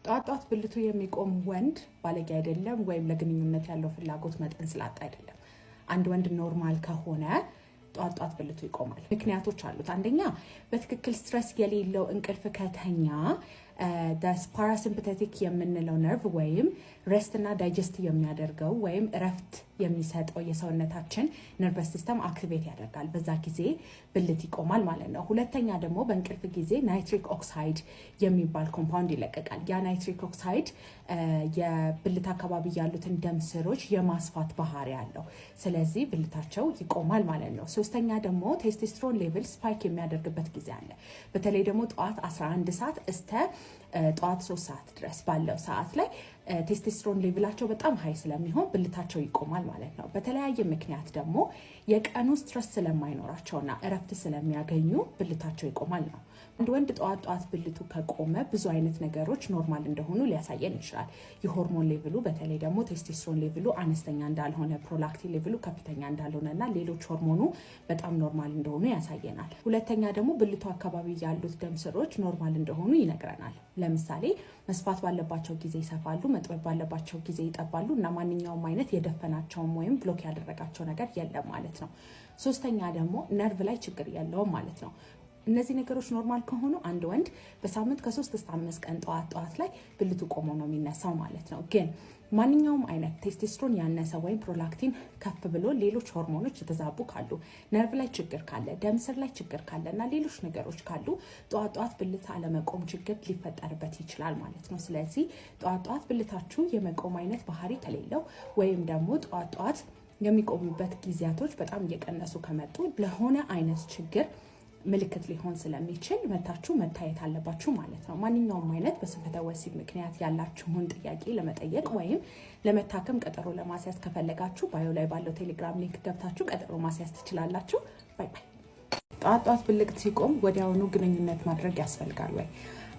ጧት ጧት ብልቱ የሚቆም ወንድ ባለጌ አይደለም፣ ወይም ለግንኙነት ያለው ፍላጎት መጠን ስላጣ አይደለም። አንድ ወንድ normal ከሆነ ጧት ጧት ብልቱ ይቆማል። ምክንያቶች አሉት። አንደኛ፣ በትክክል stress የሌለው እንቅልፍ ከተኛ parasympathetic የምንለው ነርቭ ወይም rest እና digest የሚያደርገው ወይም እረፍት የሚሰጠው የሰውነታችን nervous system activate ያደርጋል። በዛ ጊዜ ብልት ይቆማል ማለት ነው። ሁለተኛ ደግሞ በእንቅልፍ ጊዜ nitric oxide የሚባል compound ይለቀቃል። ያ nitric oxide የብልት አካባቢ ያሉትን ደም ስሮች የማስፋት ባህሪ አለው። ስለዚህ ብልታቸው ይቆማል ማለት ነው። ሶስተኛ ደግሞ testosterone level spike የሚያደርግበት ጊዜ አለ። በተለይ ደግሞ ጠዋት 11 ሰዓት እስከ ጠዋት 3 ሰዓት ድረስ ባለው ሰዓት ላይ testosterone level ኣቸው በጣም high ስለሚሆን ብልታቸው ይቆማል ማለት ነው። በተለያየ ምክንያት ደግሞ የቀኑ stress ስለማይኖራቸውና እረፍት ስለሚያገኙ ብልታቸው ይቆማል ነው። አንድ ወንድ ጠዋት ጠዋት ብልቱ ከቆመ ብዙ አይነት ነገሮች normal እንደሆኑ ሊያሳየን ይችላል። የሆርሞን level ኡ፣ በተለይ ደግሞ testosterone level ኡ አነስተኛ እንዳልሆነ፣ prolactin level ኡ ከፍተኛ እንዳልሆነ እና ሌሎች ሆርሞኑ በጣም normal እንደሆኑ ያሳየናል። ሁለተኛ ደግሞ ብልቱ አካባቢ ያሉት ደም ስሮች normal እንደሆኑ ይነግረናል። ለምሳሌ መስፋት ባለባቸው ጊዜ ይሰፋሉ፣ መጥበብ ባለባቸው ጊዜ ይጠባሉ እና ማንኛውም አይነት የደፈናቸውም ወይም block ያደረጋቸው ነገር የለም ማለት ነው። ሶስተኛ ደግሞ ነርቭ ላይ ችግር የለውም ማለት ነው። እነዚህ ነገሮች normal ከሆኑ አንድ ወንድ በሳምንት ከ3 እስከ 5 ቀን ጠዋት ጠዋት ላይ ብልቱ ቆሞ ነው የሚነሳው ማለት ነው። ግን ማንኛውም አይነት ቴስቴስትሮን ያነሰ ወይም prolactin ከፍ ብሎ ሌሎች ሆርሞኖች የተዛቡ ካሉ፣ ነርቭ ላይ ችግር ካለ፣ ደም ስር ላይ ችግር ካለ እና ሌሎች ነገሮች ካሉ ጠዋት ጠዋት ብልት አለመቆም ችግር ሊፈጠርበት ይችላል ማለት ነው። ስለዚህ ጠዋት ጠዋት ብልታችሁ የመቆም አይነት ባህሪ ከሌለው ወይም ደግሞ ጠዋት ጠዋት የሚቆሙበት ጊዜያቶች በጣም እየቀነሱ ከመጡ ለሆነ አይነት ችግር ምልክት ሊሆን ስለሚችል መታችሁ መታየት አለባችሁ ማለት ነው። ማንኛውም አይነት በስንፈተ ወሲብ ምክንያት ያላችሁን ጥያቄ ለመጠየቅ ወይም ለመታከም ቀጠሮ ለማስያዝ ከፈለጋችሁ bio ላይ ባለው ቴሌግራም link ገብታችሁ ቀጠሮ ማስያዝ ትችላላችሁ። Bye bye። ጠዋት ጠዋት ብልት ሲቆም ወዲያውኑ ግንኙነት ማድረግ ያስፈልጋል ወይ?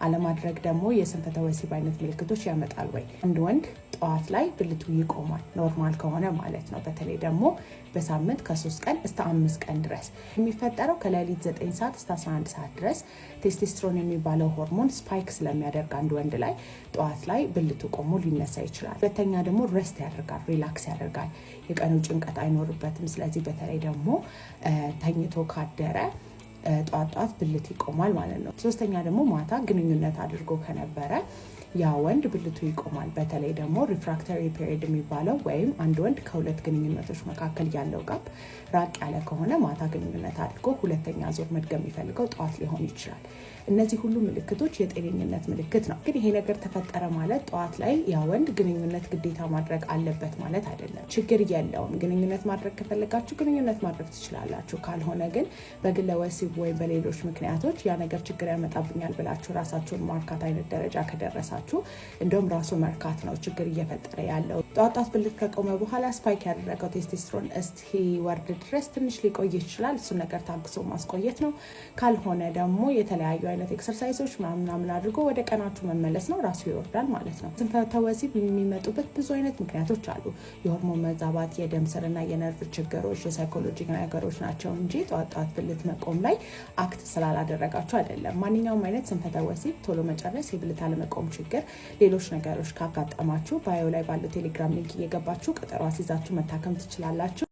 አለማድረግ ደግሞ የስንፈተ ወሲብ አይነት ምልክቶች ያመጣል ወይ? አንድ ወንድ ጠዋት ላይ ብልቱ ይቆማል፣ normal ከሆነ ማለት ነው። በተለይ ደግሞ በሳምንት ከ3 ቀን እስከ 5 ቀን ድረስ። የሚፈጠረው ከሌሊት 9 ሰዓት እስከ 11 ሰዓት ድረስ ቴስቴስትሮን የሚባለው ሆርሞን spike ስለሚያደርግ አንድ ወንድ ላይ ጠዋት ላይ ብልቱ ቆሞ ሊነሳ ይችላል። ሁለተኛ ደግሞ rest ያደርጋል፣ relax ያደርጋል። የቀኑ ጭንቀት አይኖርበትም። ስለዚህ በተለይ ደግሞ ተኝቶ ካደረ ጠዋት ጠዋት ብልት ይቆማል ማለት ነው። ሶስተኛ ደግሞ ማታ ግንኙነት አድርጎ ከነበረ ያ ወንድ ብልቱ ይቆማል። በተለይ ደግሞ refractory period የሚባለው ወይም አንድ ወንድ ከሁለት ግንኙነቶች መካከል ያለው gap ራቅ ያለ ከሆነ ማታ ግንኙነት አድርጎ ሁለተኛ ዙር መድገም የሚፈልገው ጠዋት ሊሆን ይችላል። እነዚህ ሁሉ ምልክቶች የጤነኝነት ምልክት ነው። ግን ይሄ ነገር ተፈጠረ ማለት ጠዋት ላይ ያ ወንድ ግንኙነት ግዴታ ማድረግ አለበት ማለት አይደለም። ችግር የለውም። ግንኙነት ማድረግ ከፈለጋችሁ ግንኙነት ማድረግ ትችላላችሁ። ካልሆነ ግን በግለ ወሲብ ወይም በሌሎች ምክንያቶች ያ ነገር ችግር ያመጣብኛል ብላችሁ ራሳችሁን ማርካት አይነት ደረጃ ከደረሳችሁ እንደውም ራሱ መርካት ነው ችግር እየፈጠረ ያለው። ጠዋት ጠዋት ብልት ከቆመ በኋላ spike ያደረገው ቴስቴስትሮን እስኪወርድ ድረስ ትንሽ ሊቆይ ይችላል። እሱን ነገር ታግሶ ማስቆየት ነው። ካልሆነ ደግሞ የተለያዩ አይነት exercise ኦች ምናምን አድርጎ ወደ ቀናችሁ መመለስ ነው። ራሱ ይወርዳል ማለት ነው። ስንፈተ ወሲብ የሚመጡበት ብዙ አይነት ምክንያቶች አሉ። የሆርሞን መዛባት፣ የደም ስርና የነርቭ ችግሮች፣ የ psychology ነገሮች ናቸው እንጂ ጠዋት ጠዋት ብልት መቆም ላይ act ስላላደረጋችሁ አይደለም። ማንኛውም አይነት ስንፈተ ወሲብ ቶሎ መጨረስ፣ የብልት አለመቆም ችግር፣ ሌሎች ነገሮች ካጋጠማችሁ bio ላይ ባለው ቴሌግራም link እየገባችሁ ቀጠሮ አስይዛችሁ መታከም ትችላላችሁ።